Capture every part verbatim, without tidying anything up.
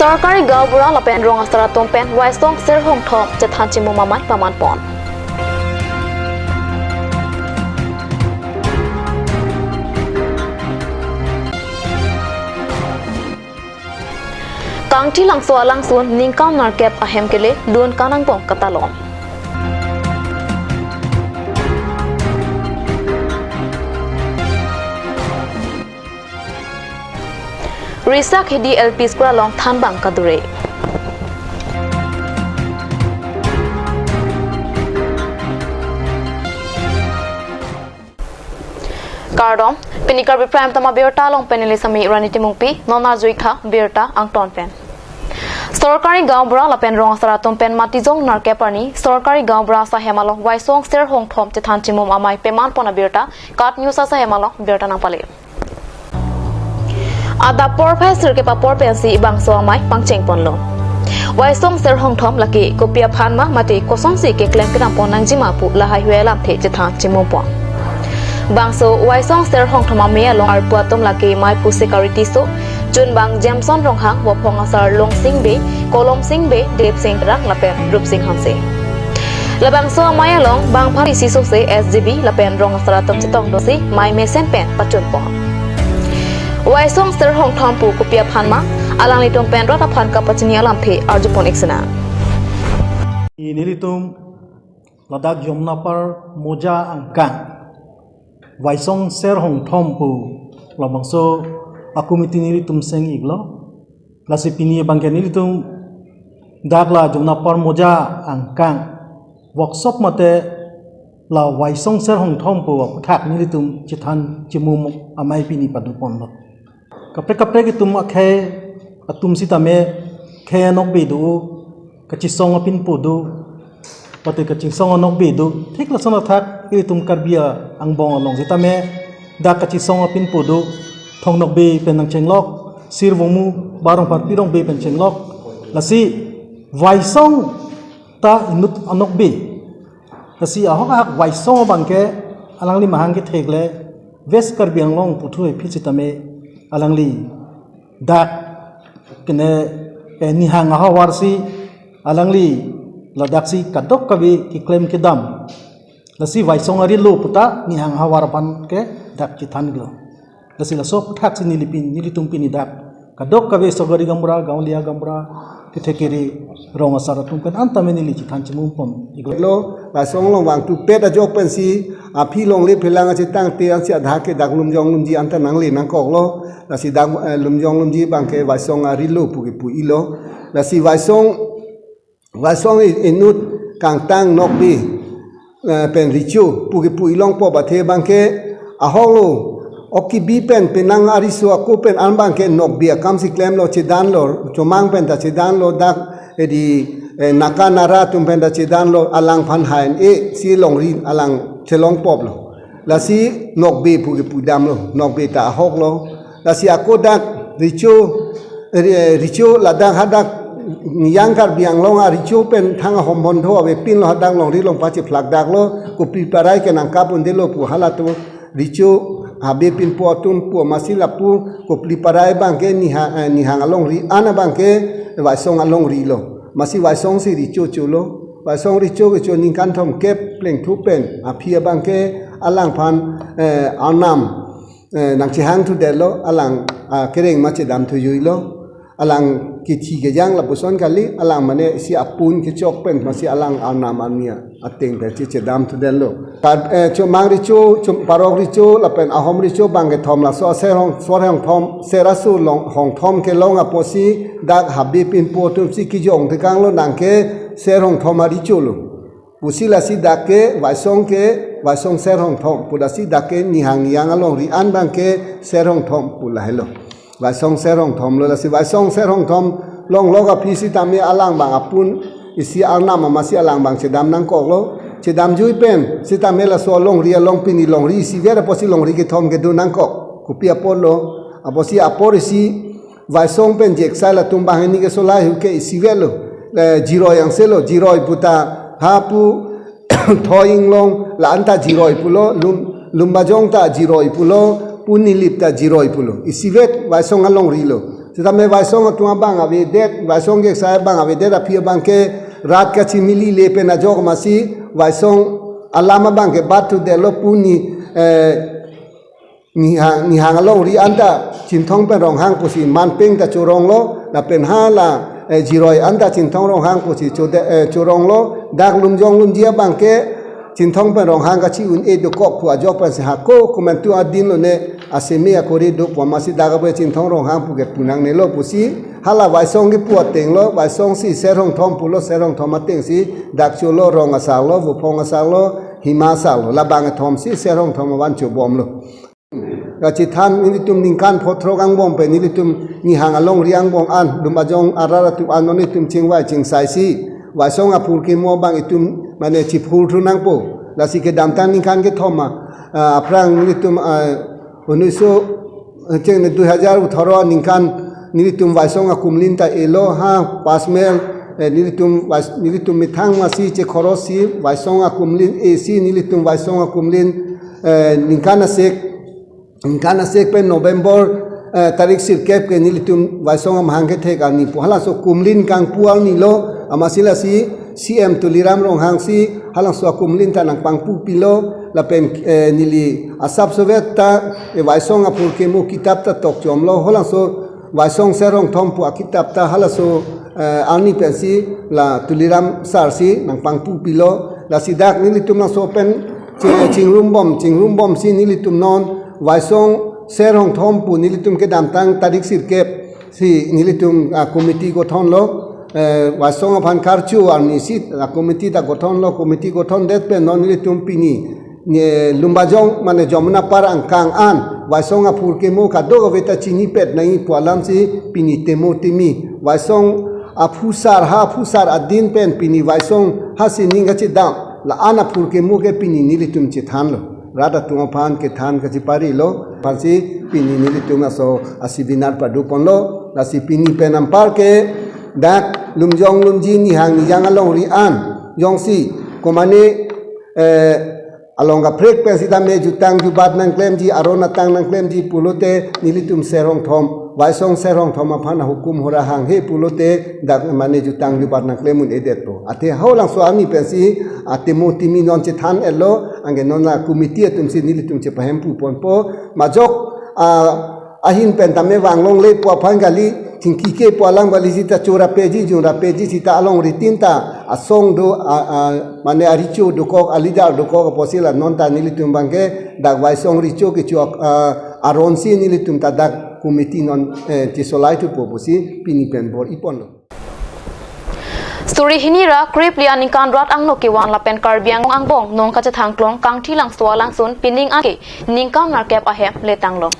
Sorkari gaonbura lapen rong asar atum pen Waisong Ser Hongthom chethan chimum amei paman pon. Kangthilangso alangsun ningkan nerkep ahem kele dun kanang bong katalon. Risak Hidi L P School along thanbang kadure. Kardom, pini Karbi Prime Time abirta along pen neli Sami Rani Timungpi, non arjuitha birta angton pen. Sorkari gaonbura lapen rong asar atum pen Matijong nerkep arni Sorkari gaonbura asahem along Waisong Ser Hongthom chethan chimum amei paman pon abirta KAT News asahem along birta nangpale. Adap porphai sirkep apor pensi bangso amei pangcheng ponlo. Waisong Ser Hongthom lake kopi aphan ma mate kosonsi keklem kedam pon nangjima pu lahai hui alamthe chethan chimum pon. Bangso Waisong Ser Hongthom amei along arpu atum lake Maipu Sekari Tisso, Chunbang Jameson Ronghang, Vophong asar Longsing Bey, Kolomsing Bey, Debsing Terang lapen Rupsing Hanse. Labangso amei along bangphan isi sose S G B lapen rong asar atum chetongdunsi mei mesen pen pachun pon. Waisong Ser Hongthom pu kopi aphan ma, alanglitum pen rat aphan kapachini alamthe arjupon ik sinang. Nelitum ladak Jamunapar Moja angkang Waisong Ser Hongthom pu labangso akomiti nelitum seng iklo. Lasi pini abangke nelitum dak la Jamunapar Moja angkang workshop mate la Waisong Ser Hongthom pu aphuthak nelitum chethan chimum amei pini pado ponlo. Kaprek kaprek itum akhei atum sitame khei anokbe do, kachesong apinpo do, pate kachesong anokbe do. Thik lason athak itum Karbi angbong along sitame dak kachesong apinpo do, Thong Nokbe pen nangchenglok, Sir Vomu Barong Parpi Rongbe pen chenglok. Lasi Waisong ta inut anokbe. Lasi ahok ahak Waisong abangke alangli mahang kethek le West Karbi Anglong puthot aphi sitame alangli dak kene, eh, nihang ahavar si alangli ladaksi kadokave keklem kedam. Lasi Waisong arilo puta nihang ahavar aphan ke dak chethanlo. Lasi laso aphuthak si neli pin, nelitum pini dak kadokave Sorkari gaonbura, Gaonliya gaonbura, kethekere rong asar atum pen antame neli chethan chimum pon iklo. Lo, Waisong along vangthu pet ajok pensi aphi longle phelang achetang te ansi adak ke dak Lumjong Lumji anta nangle nangkoklo. Lasi dak, eh, Lumjong Lumji abangke Waisong arilo pu kepu ilo. Lasi Waisong Waisong i-, inut kangtang nokbe, eh, pen recho pu kepu ilong po bathe abangke ahok lo. Okibi pen penang ariso ako pen an abangke nokbe akam si klemlo, chedanlo, chomang pen ta chedanlo, dak, eh, di, eh, naka nara atum pen ta chedanlo, alangphan hai-en-e si longri alang chelong poplo. Lasi nokbe pu kepu damlo, nokbe ta ahok lo. Lasi ako dak recho, re-, recho ladak hadak Niyang Karbi Anglong arecho pen thang ahom bontho avepinlo, hadak longri longpa chephlak daklo, kopli parai ke nangkap undelo pu halatum recho habe pinpo atum pu amatsi lapu kopli parai abangke niha-, eh, nihang alongri an abangke Waisong alongri lo. Amatsi Waisong si recho cholo. Waisong recho kecho ningkan thomkep plengthu pen aphi abangke alangphan, eh, arnam, eh, nangchehang thudetlo, alang, ah, kereng ma chedam thujuilo, alang kethi kejang lapuson kali, alang mane isi apun kechok pen amatsi alang arnam arni ateng pen che chedam thudetlo. Kar-, eh, chomang recho, chom-, parok recho, lapen ahom recho abangke thom laso Ser Hong-, Ser Hongthom, Ser Aso Long-, Hongthom kelong apotsi dak habe pinpo atum si kejong tekanglo nangke Ser Hongthom arecho lo. Pusi lasi dak ke Waisong ke, Waisong Ser Hongthom pu, lasi dak ke nihang niyang alongri an abangke Ser Hongthom pu lahelo. Waisong Ser Hongthom lo, lasi Waisong Ser Hongthom longlok aphi sitame alang abang apun isi arnam amatsi alang abang chedam nangkoklo. Chedam jui pen sitame laso alongri along pini longri isivet apotsi longri kethom kedo nangkok. Kopi apotlo, apotsi apor isi Waisong pen Jeksai latum banghini kesolai hu ke isivetlo, eh, Jiroi angselo, Jiroi puta hapu Thoi Inglong la anta Jiroi pulo, Lum, Lumbajong ta Jiroi pulo, Punilip ta Jiroi pulo. Isivet Waisong alongri lo. Tame Waisong atum abang avedet, Waisong ke sai abang avedet aphi abang ke rat kachimili le pen ajok masi, Waisong alam abang ke bat tu delo pu ni, eh, nihang, nihang alongri anta Chinthong pen Ronghang pusi manpeng ta choronglo, lapen hala, eh, Jiroi anta Chinthong Ronghang pusi chode, eh, choronglo, dak Lumjong Lumji abang ke Chinthong pen Ronghang kachi-un-e dokok pu ajok pensi hako komantu adin lone aseme akori dok pu masi dak abe Chinthong Ronghang pu ke punang nelo pusi hala Waisong ke pu ateng lo, Waisong si Ser Rongthom pulo, Ser Rongthom ateng si dak cholo Rong asar lo, Vophong asar lo, Hima asar lo, labang athom si Ser Rongthom avan chobom lo. Kachethan nelitum ningkan photrok angbong pen nelitum nihang alongri angbong an, Lumbajong arat atum an non nelitum chingvai chingsai si, Waisong aphurkimo abang itum mane chiphur thu nangpo. Lasi kedamtang ningkan kethom a, ah, aphrang nelitum, ah, unniso, eh, cheng ne dui hajar atharo ningkan nelitum Waisong akumlin ta elo ha pasmel, eh, nelitum Wais-, nelitum methang masi chekhorosi Waisong akumlin esi nelitum Waisong akumlin, eh, ningkan asek, ningkan asek pen November, eh, tarik sirkep ke nelitum Waisong amahang kethek arni pu halaso kumlin kangpu arni lo, amatsi lasi C M Tuliram Ronghang si halaso akumlin ta nangpangpu pilo, lapen, eh, neli asap sovet ta, eh, Waisong aphurkimo kitap ta tokchom lo, halaso Waisong Ser Rongthom pu akitap ta halaso, eh, arni pensi la Tuliram sar si nangpangpu pilo, lasi dak nelitum laso pen ching-, chingrumbom, chingrumbom si nelitum non Waisong Ser Rongthom pu nelitum kedamtang tarik sirkep si nelitum, ah, committee gothon lo, eh, Waisong aphan karchu arni si, ah, committee ta gothon lo, committee gothon det pen non nelitum pini ne Lumbajong mane Jamuna Par angkang an Waisong aphurkimo kadokave ta chinipet nangji pu alam si pini temo timi Waisong aphusar ha aphusar adin pen pini Waisong ha sining kachedam la-an aphurkimo ke pini nelitum chethan lo. Rat atum aphan kethan kachepari lo, aphansi pini nelitum laso a-seminar padu ponlo, lasi pini pen anpar ke dak Lumjong Lumji nihang nijang alongri an jongsi komane, eh, along kaprek pen sitame jutang jubat nangklemji, aron atang nangklemji pulote nelitum Ser Rongthom, Waisong Ser Rongthom aphan ahukum hura hanghe pulote dak mane jutang jubat nangklem un-edetpo. Athe halabangso arni pensi atemo timi non chethan elo, anke non la committee atum si nelitum chepahempu ponpo. Majok, ah, ahin pen tame vanglongle pu aphan kali, chingki ke pu alam kali sita chora peji, jun ra peji sita alongri tin ta asong do, a, a, mane aricho dokok, a-leader dokok apotsi la non ta nelitum abang ke dak Waisong richo kecho, a, aron si nelitum ta dak committee non, eh, chesolai thupo pusi pini pen bor-i ponlo. Suri hini ra krepli aningkan rat angno kevan lapen Karbi Anglong angbong nong kachethangklong Kangthilangso alangsun pining anke ningkan nerkep ahem letanglo.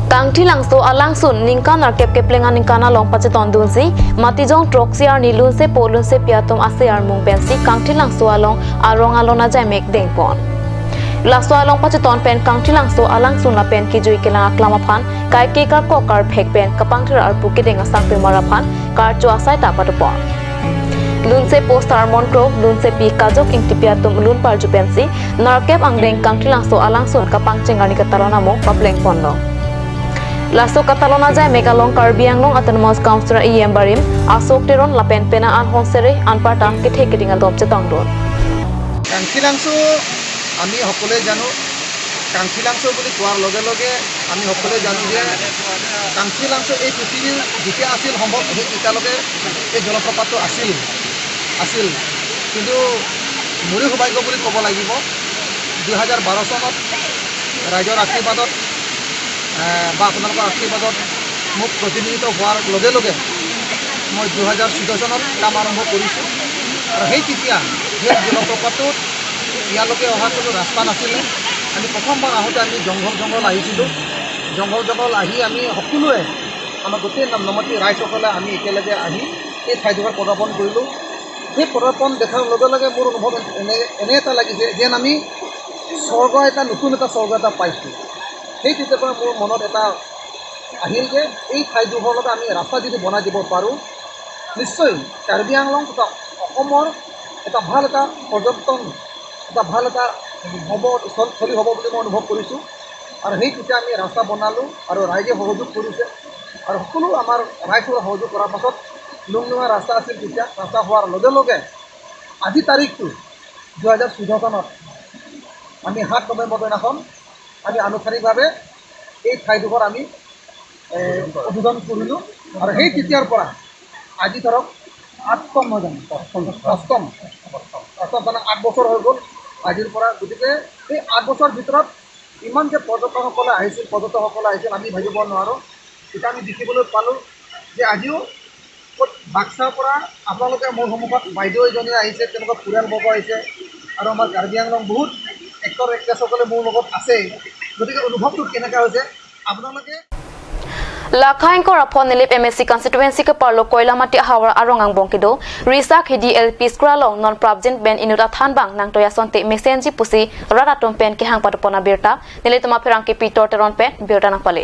Kangthilangso alangsun ningkan nerkep kepleng aningkan along pachetondunsi Matijong throksi arni lunsepo lunsepi atum ase armung pensi Kangthilangso along arong alon ajaimek dengpon. Laso along pacheton pen Kangthilangso alangsun lapen kejui kelang aklam aphan kaike karkok karphek pen kapangthir arpu kedeng asangpimar aphan karcho asai ta padopon. Lunsepo Sarmon Kro, lunsepi Kajok Ingtipi atum lun parju pensi nerkep angdeng Kangthilangso alangsun kapangcheng arni katalon amo paplengponlo. Laso katalon ajaimek along Karbi Anglong Autonomous Council E M barim Ashok Teron lapen penang an Honsere anparta kethe keding atum chetongdun. কাংশীলাংচু আমি সকলোৱে জানো। কাংশীলাংচু বুলি কোৱাৰ লগে লগে আমি সকলোৱে জানো যে কাংশীলাংচু এই পৃথিৱীৰ যেতিয়া আছিল সম্ভৱ, সেই তেতিয়ালৈকে এই জলপ্ৰপাতটো আছিল, আছিল। কিন্তু মোৰে সৌভাগ্য বুলি ক'ব লাগিব, দুহেজাৰ বাৰ চনত ৰাইজৰ আশীৰ্বাদত, এ, বা আপোনালোকৰ আশীৰ্বাদত মোক প্ৰতিনিধিত্ব হোৱাৰ লগে লগে মই দুহেজাৰ চৈধ্য চনত কাম আৰম্ভ কৰিছোঁ। আৰু সেই তেতিয়া সেই জলপ্ৰপাতটোত ইয়ালৈকে অহাৰ কোনো ৰাস্তা নাছিলে। আমি প্ৰথমবাৰ আহোঁতে আমি জংঘল জংঘল আহিছিলোঁ। জংঘল জংঘল আহি আমি সকলোৱে, আমাৰ গোটেই নাম-, নমতি ৰাইজসকলে আমি একেলগে আহি এই ঠাইডোখৰ পদাৰ্পণ কৰিলোঁ। সেই পদাৰ্পণ দেখাৰ লগে লগে মোৰ অনুভৱ এনে, এনে এটা লাগিছে যেন আমি স্বৰ্গ এটা, নতুন এটা স্বৰ্গ এটা পাইছোঁ। সেই তেতিয়াৰ পৰা মোৰ মনত এটা আহিল যে এই ঠাইডোখৰলৈকে আমি ৰাস্তা যদি বনাই দিব পাৰোঁ, নিশ্চয় কাৰ্বি আংলং তথা অসমৰ এটা ভাল এটা পৰ্যটন, এটা ভাল এটা হ'ব, স্থল-, স্থলী হ'ব বুলি মই অনুভৱ কৰিছোঁ। আৰু সেই তেতিয়া আমি ৰাস্তা বনালোঁ আৰু ৰাইজে সহযোগ কৰিছে। আৰু সকলো আমাৰ ৰাইজৰ সহযোগ কৰাৰ পাছত লুংলুঙা ৰাস্তা আছিল তেতিয়া, ৰাস্তা হোৱাৰ লগে লগে আজি তাৰিখটো দুহেজাৰ চৈধ্য চনত আমি সাত নৱেম্বৰ দিনাখন আমি আনুষ্ঠানিকভাৱে এই ঠাইডোখৰ আমি, এ, উদ্বোধন কৰিলোঁ। আৰু সেই তেতিয়াৰ পৰা আজি ধৰক অষ্টম নহয় জানো? অষ্টম। অষ্টম। অষ্টম, মানে আঠ বছৰ হৈ গ'ল আজিৰ পৰা। গতিকে এই আঠ বছৰ ভিতৰত ইমান যে পৰ্যটকসকলে আহিছিল, পৰ্যটকসকলে আহিছিল, আমি ভাবিব নোৱাৰোঁ। এতিয়া আমি দেখিবলৈ পালোঁ যে আজিও ক'ত বাক্সাৰ পৰা আপোনালোকে মোৰ সন্মুখত বাইদেউ এজনী আহিছে, তেওঁলোকৰ পৰিয়ালবৰ্গ আহিছে, আৰু আমাৰ কাৰ্বি আংলং বহুত এক্টৰ এক্ট্ৰেছসকলে মোৰ লগত আছে। গতিকে অনুভৱটো কেনেকুৱা হৈছে আপোনালোকে? Lakhang ingkoi ra pho Nilip M A C constituency keparlo Koilamati ahavar arong angbong kedo Risak Hidi L P school along non prapjin pen inut athanbang nangtoi asonte mesenji pusi rat atum pen kehang padopon abirta nelitum apherangke Peter Teron pen birta nangpale.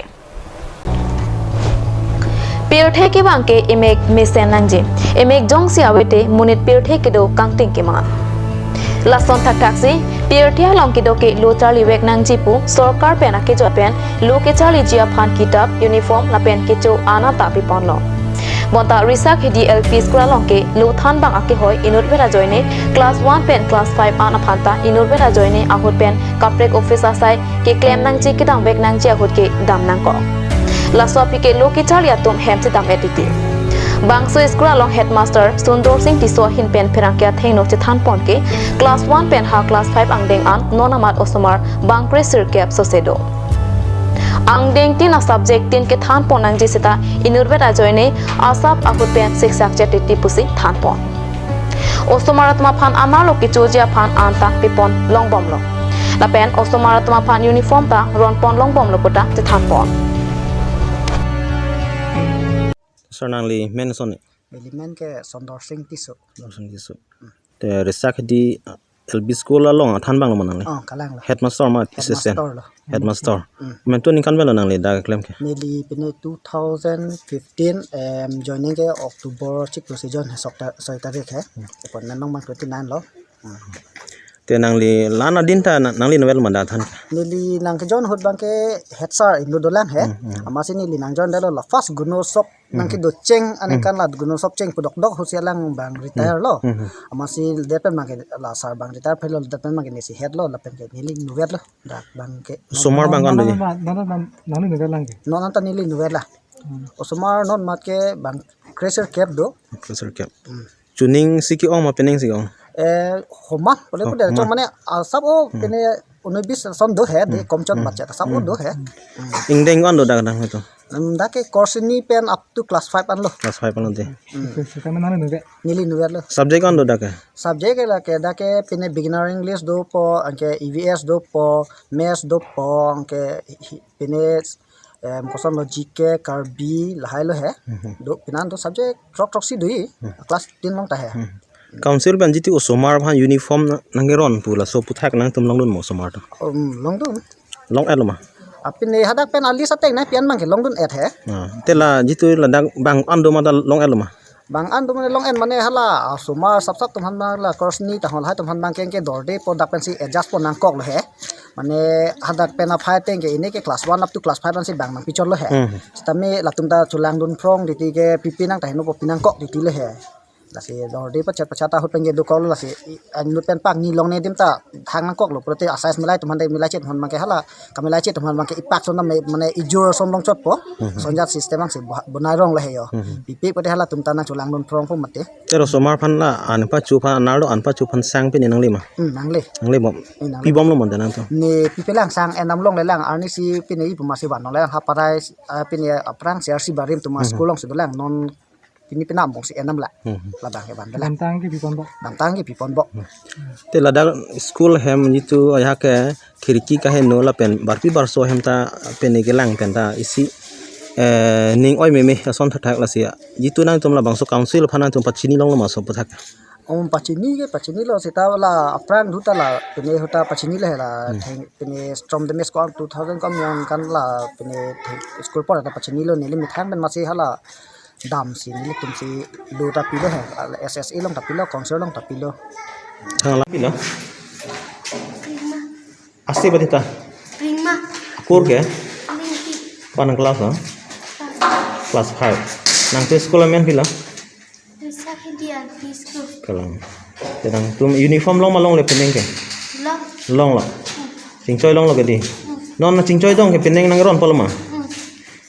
Pirthe kevang ke emek mesen nangji. Emek jongsi avete monit pirthe kedo kangting keman. Lason thakthaksi pirthe along kedo ke lo charlivek nangji pu sorkar pen akejoi pen lo kecharliji aphan kitap, uniform lapen kecho an anta piponlo. Bonta Risak Hidi L P school along ke lo thanbang akehoi inutvet ajoine class one pen class five an aphanta inutvet ajoine ahut pen kaprek office asai keklem nangji kedamvek nangji ahut ke dam nangkok. Laso aphi ke lo kecharli atum hem chedam-et titi. Bangso school along headmaster Sundor Singh Tisso ahin pen pherangke athengno chethanpon ke class one pen ha class five angdeng an non amat osomar bang kre sirkep sose do. Angdeng tin a-subject tin kethanpon nangji seta inutvet ajoine asap ahut pen siksak chet titi pusi thanpon. Osomar atum aphan amarlo kechoji aphan an ta pipon longbomlo. Lapen osomar atum aphan uniform ta ronpon longbomlo puta chethanpon. Sir, nangli men son ni? Neli men ke Sundor Singh Tisso. Sundor Singh Tisso. Te Risak Hidi, uh, L P school along athanbang lo ma nangli? Oh, kalang lo. Headmaster ma assistant? Headmaster lo. Headmaster. Hmm. Mentu ningkan pen lo nangli dak klem ke? Neli pine two thousand fifteen, em, joining ke October chiklo si join he sok ta, soi tarik he. Hmm. Appointment nong bang twenty nine lo. Hmm. Te nangli la-an adin ta na-, nangli novel ma dak than ke? Neli nang ke join ahut bang ke head sir inut dolang he. Hmm, hmm. Amatsi neli nang join detlo la first Gunosop nang kedo cheng, ane kan la Gunosop cheng pudok dok ahutsi alang bang retire lo. Hmm, hmm. Amatsi det pen bang ke la sir bang retire phelo, det pen bang ke nesi head lo, lapen ke neli inutvet lo. Dak bang ke. Osomar bang kan do ji? Non, non, non, non, non, non, non ta neli inutvet la. Hmm. Osomar non mat ke bang kre sirkep do. Kre sirkep. Hmm. Chuning si ke-ong ma penang si ke-ong? Eh, homan, pule Oh, pule, homan. Mane, ah, sab o, Hmm. pine, unoi bis ason do he, de, Hmm. komchot Hmm. bachet, sab o Hmm. do he. Hmm. Ingdeng ko-an do dak dang itu? Hmm, dak ke course ni pen up to class five an lo. Class five an lo de. Hmm. Oke, oke, kami nangli inutvet? Neli inutvet lo. Subject ko-an do dak ke? Subject ke la ke dak ke pine beginner English dopo, anke E V S dopo, maths dopo, anke hi-, pine, em, koson lo G K, Karbi, lahai lo he. Mhm. Do, pinan do subject throk throksi do-i. Hmm. Class ten along ta he. Hmm. Council pen jiti osomar aphan uniform na-, nangkeron pu laso aputhak nangtum longdun ma osomar atum? Um, longdun. Long-et lo ma? Apine hadak pen a-list ateng nangpi-an bang ke longdun-et he. Ah, te la jitu ladak bang an do ma ta long-et lo ma? Bang an do mane long-et mane hala, ah, osomar sapsap atum aphan ma la course ni tahon lahai atum aphan bang ke, ke dorde po dak pensi adjust pon nangkok lo he. Mane hadak pen aphai ateng ke ini ke class one up to class five ansi bang nangpichot lo he. Hmm. Sitame latum ta chelangdun phrong titi ke pipi nang ta heno po pi nangkok titi lo he. Lasi dorde pachet pachet ta ahut pen ke dokok lo lasi i-, inut pen pangni longle adim ta thang nangkok lo, pulote a-size milai atum aphan de milai chet aphan bang ke hala, kamilai chet aphan bang ke ipak son na me-, mane ijur son longchot po, Mhm. sonjat system angsi bo-, bonai rong lo he yo. Mhm. Pipi pote halatum ta nang chelangdun phrong po mate. Te osomar aphan la an pachu aphan anerlo an pachu aphan sang pine nangli ma? Hmm, nangle. Nangli bom. Eh, nangle. Pi bomlo ma nangtum? Ne pipelang sang enam longle lang arnisi pine ipu masi van longle lang haparai, ah, pine aphrang C R C barim atum Mhm. school alongsi dolang non pini penam bongsi enam la. Hmm. Labang ke van de la. Damtang ke pi ponbom. Damtang ke pi ponbom. Hmm. Te ladak school hem jitu aja ke khirki kaheno lapen barpi barso hem ta pine kelang pen ta isi, eh, ning oi meme ason thakthak lasi. Jitu nangtum labangso council aphan nangtum pachini longlo ma laso aputhak? Om pachini ke pachini lo seta la aphrang ahut ta la pine ahut ta pachini le la Hmm. theng pine storm damage ko two thousand ko amyang kan la pine theng school apor ta pachini lo neli methang pen masi hala damsi nelitum si lo ta pilo he, S S A along ta pilo, council along ta pilo. Thang la pilo? Ase ba deta? Prima. Pur ke? Ningki. Koan class lo? Class five. Nangtum school amen pilo? Sakhi dia di school. Kalang. Te nangtum uniform long ma longle pining ke? Long. Longlo. Chingchoi longlo ke di. Non na chingchoi dong ke pining nang ron polo ma? Hmm.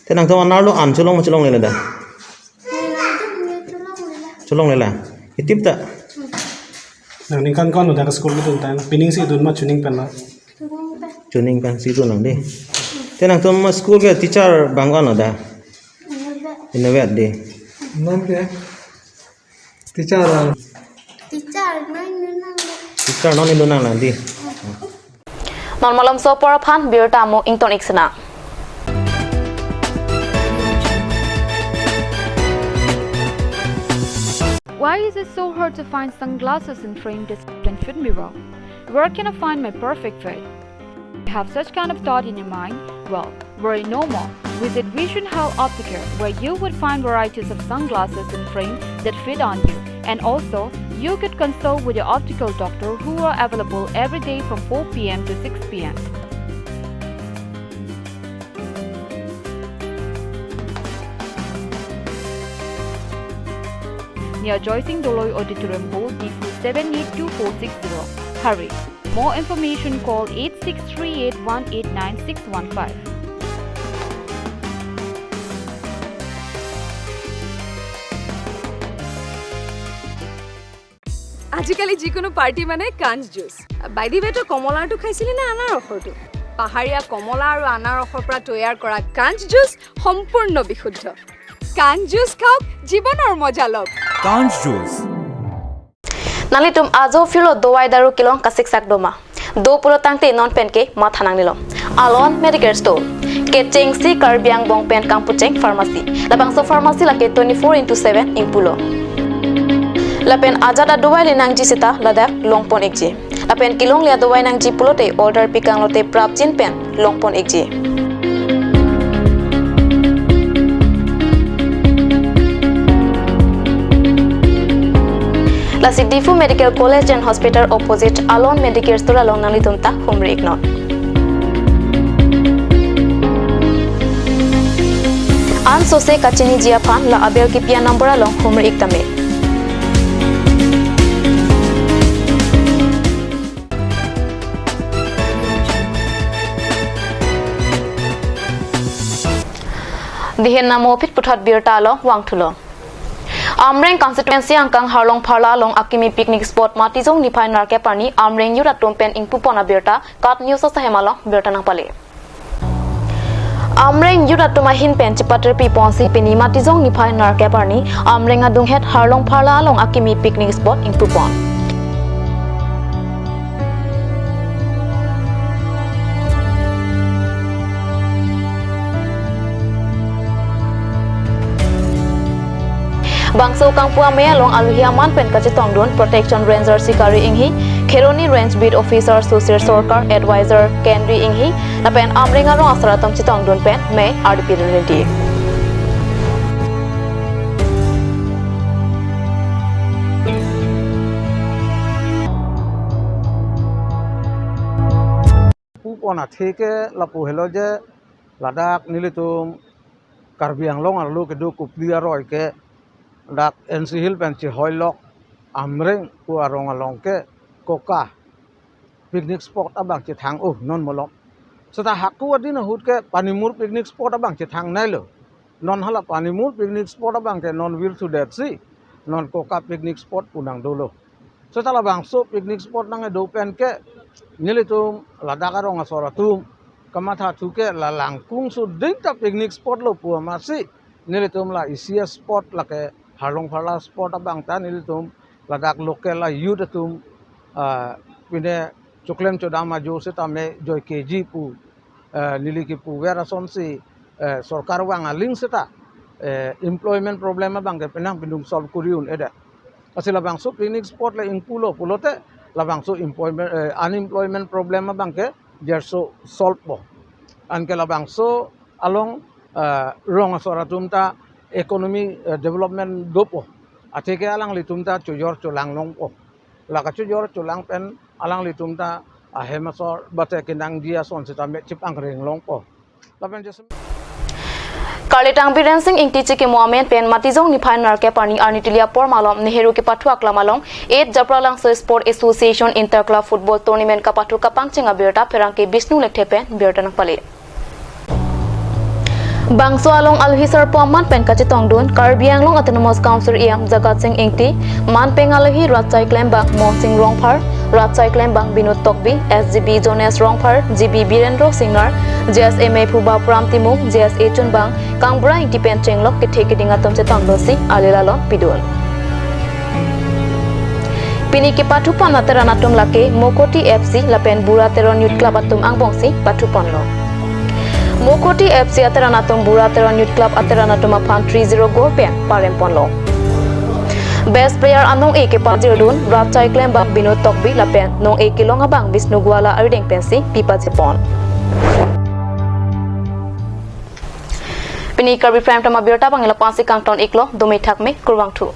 Te nangtum anerlo an cholong ma cholongle ladak? Nangtum ni cholongle la. Cholongle la. Itip ta. Nang ningkan ko-an lo dak school dun tan. Pining si dun ma chuning pen lo? Chuning pen. Chuning pen si dun lang di. Te nangtum school ke teacher bang ko-an lo dak? Inutvet. Inutvet di. Non ke? Teacher lang. Teacher non inut nang. Teacher non inut nang lang di. Non malomso apor aphan birta mo ington ik sena. Why is it so hard to find sunglasses in frame that fit me wrong? Where can I find my perfect fit? You have such kind of thought in your mind? Well, worry no more. Visit Vision Health Optical, where you would find varieties of sunglasses in frame that fit on you. And also, you could consult with your optical doctor who are available every day from four p m to six p m. Near Joysing Doloi Auditorium Hall, Diphu seven eight two four six zero. Hurry! More information, call eight six three eight one eight nine six one five. আজিকালি যিকোনো পাৰ্টি মানে কাঞ্চ juice. By the ৱে, তই কমলাৰটো খাইছিলি নে আনাৰসৰটো? পাহাৰীয়া কমলা আৰু আনাৰসৰ পৰা তৈয়াৰ কৰা কাঞ্চ জুচ সম্পূৰ্ণ বিশুদ্ধ। কাঞ্চ জুচ খাওক, জীৱনৰ মজা লওক। Kanj Juice. Nanglitum ajo phirlo dovai daru kelong kasiksak doma? Do pulo tangte non pen ke matha nangnelo. Alon Medicare Store. Kechengsi Karbi Anglong pen kangpucheng pharmacy. Labangso pharmacy lake twenty-four into seven ingpulo. Lapen ajat adovai le nangji seta ladak longpon ikji. Lapen kelongle adovai nangji pulote order pikanglote prapjin pen longpon ikji. Lasi Diphu Medical College and Hospital opposite Alon Medicare Store along nanglitum ta humri iknon. Ansose kachiniji aphan la abel kipi a-number along humri ik tame. Dihen namo phit puthot birta along vangthulo. Amreng constituency angkang Harlongpharla along akimi picnic spot Matijong niphai nerkep arni Amreng youth atum pen ingpupon abirta KAT News asahem along birta nangpale. Amreng youth atum ahin pen chipatir piponsi pini Matijong niphai nerkep arni Amreng adunghet Harlongpharla along akimi picnic spot ingpupon. Bangso kangpu amei along alohi aman pen kachetongdun Protection Ranger Sikari Inghi, Kheroni Range Beat Officer Susir Sarkar, Advisor Kendri Inghi, lapen Amreng arong asar atum chetongdun pen mei ardi pidun rinti. Pupon athe ke lapu helo je ladak nelitum Karbi Anglong arlo kedo kopili aroi ke dak N C Hill pen chehoi lok Amreng pu arong along ke koka picnic spot abang chethang-o non malom. Seta hako adin ahut ke Panimur picnic spot abang chethangneilo. Non hala Panimur picnic spot abang ke non virthudet si non koka picnic spot pu nangdolo. Seta labangso picnic spot nangkedo pen ke nelitum ladak arong asor atum kamathathu ke la Langkung suding ta picnic spot lo pu amatsi nelitum la isi a-spot lake Harlongpharla spot abang ta nelitum ladak local a-youth atum, ah, pine choklem chodam ajo setame joi keji pu, eh, neli kipuver asonsi, eh, sorkar vang aling seta, eh, employment problem abang ke penang pindung solve kori un-edet. Lasi labangso picnic spot le ingpulo pulote labangso employment, eh, unemployment problem abang ke jerso solve po. Anke labangso along, eh, rong asor atum ta economy, eh, development dopo. Athe ke alanglitum ta chojor cholang longpo. La kachojor cholang pen alanglitum ta ahem asor bate kenangji ason seta me chip angreng longpo. Lapen Jason. Karlitang Biren Sing Ingti chikimo amen pen Matijong niphai nerkep arni arni tili apor malom Nehru kepathu aklam along eight Japralangso Sport Association Inter Club Football Tournament kapathu kapangcheng abirta pherangke Bishnu Lekthe pen birta nangpale. Bangso along alohi sarpo aman pen kachetongdun Karbi Anglong Autonomous Council E M Jagat Sing Ingti, manpeng alohi Ratchai Klembang Mohsing Rongphar, Ratchai Klembang Binod Tokbi, S G B Jones Rongphar, G B Birendro Singnar, J S M A Phuba Pram Timung, J S A Chunbang, Kangbura Ingti pen chenglok kethe keding atum chetongdunsi alilalo pidun. Pini kepathupan ateran atum lake Mokoti F C lapen Bura Teron Youth Club atum angbongsi pathuponlo. Mokoti F C ateran atum Bura Teron Youth Club ateran atum aphan three zero goal pen paremponlo. Best player anong-e kepajirdun Ratchai Klembang Binod Tokbi lapen nong-e kelong abang Bishnu Guala arideng pensi pipajirpon. Pini Karbi Prime Time abirta abang lapu-ansi kangton-iklo, dome thakme, kurvangthu.